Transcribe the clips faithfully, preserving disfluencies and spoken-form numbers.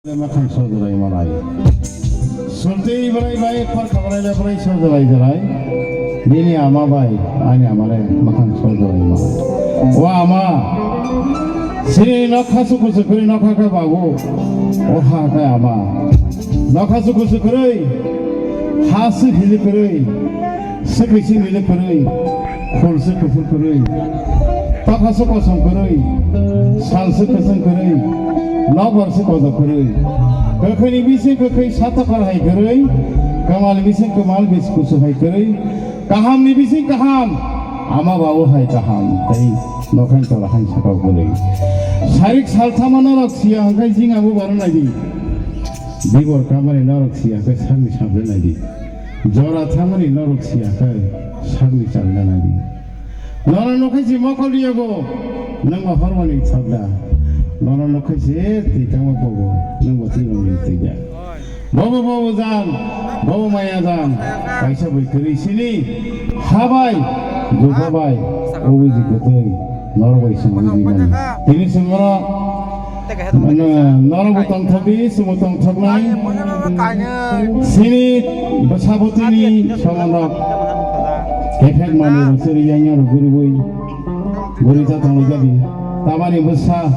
Makhang sojolai malai. Sulti balai bai, khor khabalai le balai sojolai jalai. Nini ama bai, ani ama le makhang sojolai malai. O ama, sini nokha suku sukrui nokha khe babu. O ha khe ama. Nokha suku sukrui, ha su hili krui. Swkwi se mile kwrwi, khul se kuphur kwrwi, tokha se kosom kwrwi, sal se kwchwng kwrwi, nokbar se kojo kwrwi, kwkhwini bising kwkhwi satokar hai kwrwi, kwmal bising kwmal bis kusu hai kwrwi, kahamni bising kaham, ama babu hai kaham, tei nokhan tola hai sakao kwrwi. Sarik salthama norok siya hwnkhe jing abo baro naidi. Bibor kamani norok siya hwnkhe sakni samre naidi. Jora thangmani norok siya khe sakni chalna nangdi. Nono nokhaisi mokol riyago, nwng bo hormani thokda. Nono nokhaisi twi tangma bobo, nwng bo twi rwngni twi da. Bobo bobo jan, bobo maya jan, kaisa bai kwrwi sini, ha bai, bupha bai, obo je kwtwi, norok bai songwi di mani. Tini songmano, Mane, norokbo tongthokdi, chwngbo tongthoknai. Chini bwsabotini somono kephek manwi rok chwrwi yang yang rok guriwi guri ta tongwi jadi. Tamani bwsa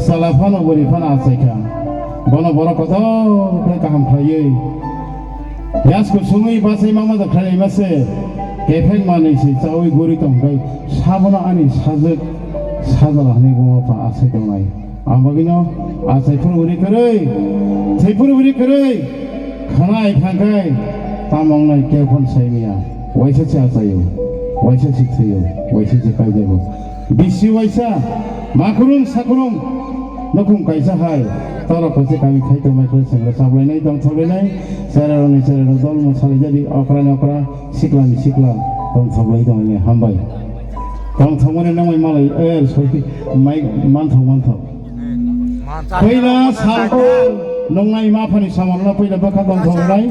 chwla phano bwrwi phano achaikha. Bono borok kotor khe kaham khlaiwi. Yas kusungwi bachai mama da khlai mase. Kephek manwi se chawi guri tongkhai. Sabono ani sajwk sajala hwnwi buma pha achai tongnai. Ang bagwino achai phuru bwrwi kwrwi, thwi phuru bwrwi kwrwi, khana ai khangkhai, tamo wngnai keu phano sai maya. Waisa se achaio, waisa se thwio, waisa se kaijago. Bisi waisa, makhrum sakhrum, nukhung kaisa hai, toro kaisa kami khai tongmai khlai sengra sablainai, tongthoklainai, cherarokni cherarok dol mwsalaijadi, okrani okra, siklani sikla, tongthoklai tonglainai, hambai. Tongthokmani nangmai malai, eh, sorry, mai manthok, manthok. Puila salko nungnai maphani samanno puila bwkha tongthoknai.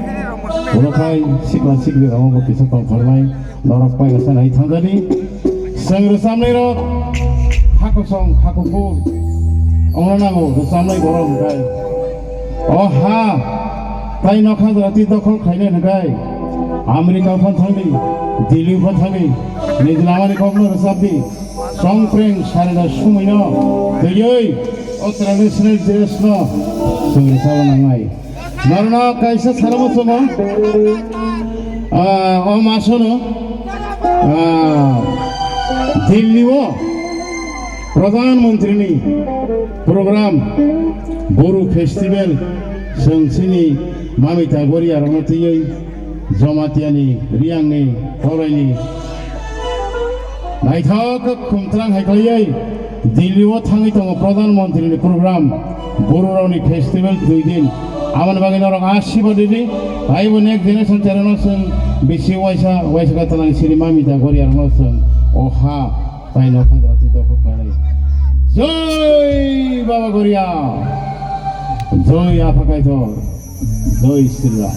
Ulo khai sikla sikli rok bo kisa tongthoknai. Norok paila sanai thangjani. Chwng rwchamnairok hakosong, hakupur. Ongna nango rwchamnai borok hwnkhe. O ha, tai nokha jora twi dokhol khainai hwnkhe. America phan thangdi, Delhi phan thangdi. Nijla mani kokno rwchapdi. Songpreng sarida sumaino twiwi o traditional dress no chwng rwchapna nangnai. Norokno kaisa salomo chongo, ah, o masono, ah, Delhi o Pradhan Mantri ni program Boru Festival chwng chini Mamita Goria rokno twiwi Jamatia ni, Reang ni, Koloi ni, Naithok khe khumtrang hai khlaiwi Delhi o thangwi tongo Pradhan Mantri ni program, Bororok ni festival dui din. Aboni bagwi norok asirwad ridi, taibo next generation chwraino chwng bisi uaisa uaisa khe twlang siri Mamita Goria rokno chwng o ha tai nokha jora twi dokhol khlai. Joi Baba Goria, joi Apha Kaitor, joi Sri Ram.